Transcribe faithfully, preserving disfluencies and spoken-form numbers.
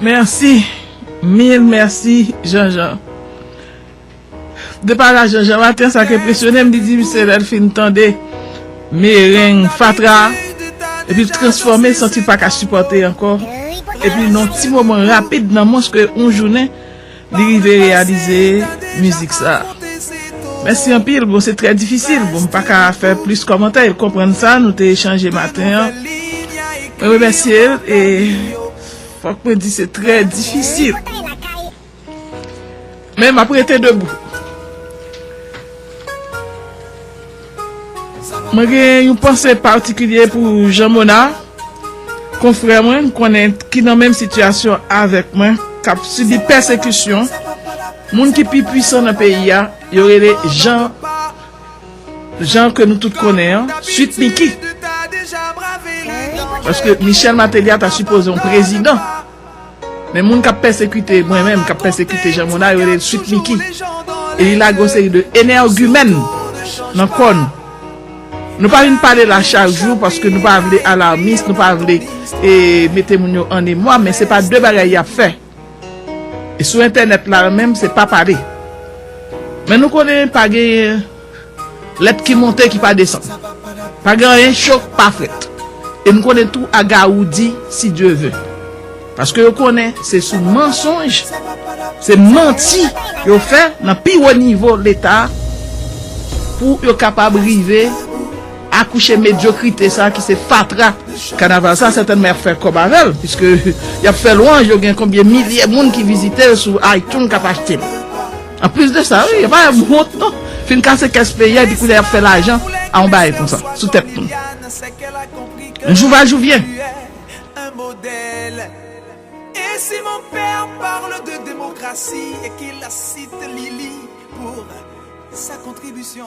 Mèsi, mil mèsi, Janjan. Depa la, Janjan, maten sa k enpresyone m, li di misye lè l fin tande mereng fatra, epi l transfòme, santi l pa ka sipòte ankò. Epi nan ti moman rapid, nan mwens ke yon jounen, li rive reyalize mizik sa. Mèsi anpil, bon, se trè difisil, bon, m pa ka fè plis kòmantè, l konprann sa, nou te echanje maten an. Mwen remèsye l, e fòk mwen di se trè difisil. Men m ap rete debou. Mwen gen yon panse patikilye pou Jean Mona, konfrè mwen, m konnen ki nan menm sitiyasyon avèk mwen, k ap sibi pèsekisyon. Moun ki pi pwisan nan peyi a, yo rele Jean, Jean ke nou tout konnen an, Sweet Micky. Paske Michel Martelly a ta sipoze yon prezidan. Men moun k ap pèsekite mwen menm, k ap pèsekite Jean Mona, yo rele l Sweet Micky. E li lage yon seri de enègimèn nan kò n. Nou pa vin pale la chak jou paske nou pa vle alarmis, nou pa vle e, mete moun yo an emwa, men se pa de bagay y ap fè. E sou entènèt la menm, se pa pale. Men nou konnen pa genyen lèt ki monte ki pa desann. Pa gen anyen cho k pa fèt. E nou konnen tou aga ou di, si Dye ve. Paske yo konnen se sou mansonj, se manti yo fè nan pi wo nivo Leta pou yo kapab rive akouche medyokrite sa ki se fatra. Kanaval sa sètènman y ap fè kòb avè l, piske y ap fè lwanj, yo gen konbyen milye moun ki vizite l sou iTunes k ap achte l. Anplis de sa, wi, y ap pa wont non. Fin kase kès peyi a, epi kounye a y ap fè lajan a yon bagay konsa, sou tèt moun. Un jour va, jour vient. Et si mon père parle de démocratie et qu'il cite Lili pour sa contribution